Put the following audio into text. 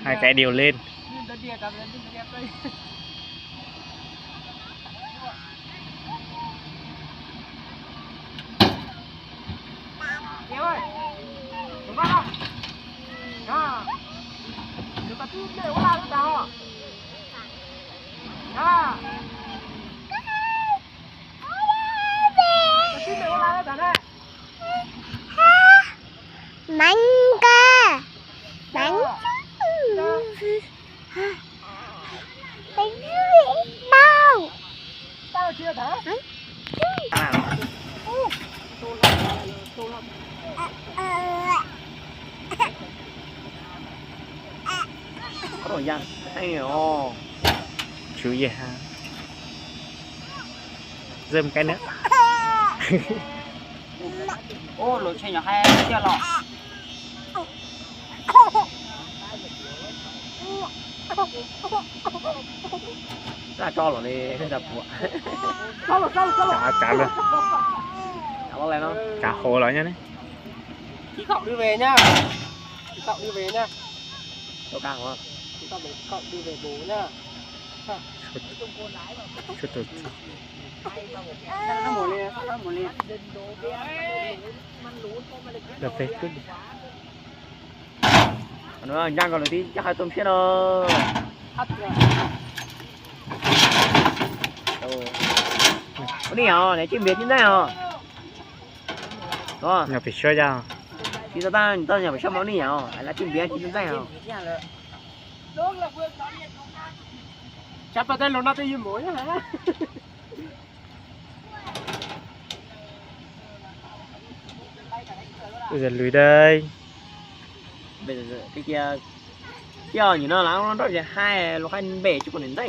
Hai cái đều lên. Mắng cơ. Mắng. Mắng bao. Có đồ dăng hay ồ. Chú ý ha. Dơm cái nữa. Ôh, lub tsheb nyob hais tiag los. Tso los li da puas. Cá, cá luôn. Cá hố lắm nhá. Chỉ cậu đưa về nhá. Chỉ cậu đưa về nhá. Đâu căng quá. Chỉ cậu, cậu đưa về bố nhá. Sao nó mù li, sao nó mù li. Cà phê cứ. Nó nhang còn lửa tí chắc hai tôm siết nó. Ủa, ní hả, này chứ Việt chứ đấy hả? Ủa? Nhập phải sửa ra. Chứ tao tao tao nhập phải sửa máu ní hả? Ai là chứ Việt chứ đấy hả? Sab pas tej lus no twb yog mus hais. Ua lwm dai. Cia nyuam no lawv nrog zes hais lus hais npe tsis pom niam ntxawm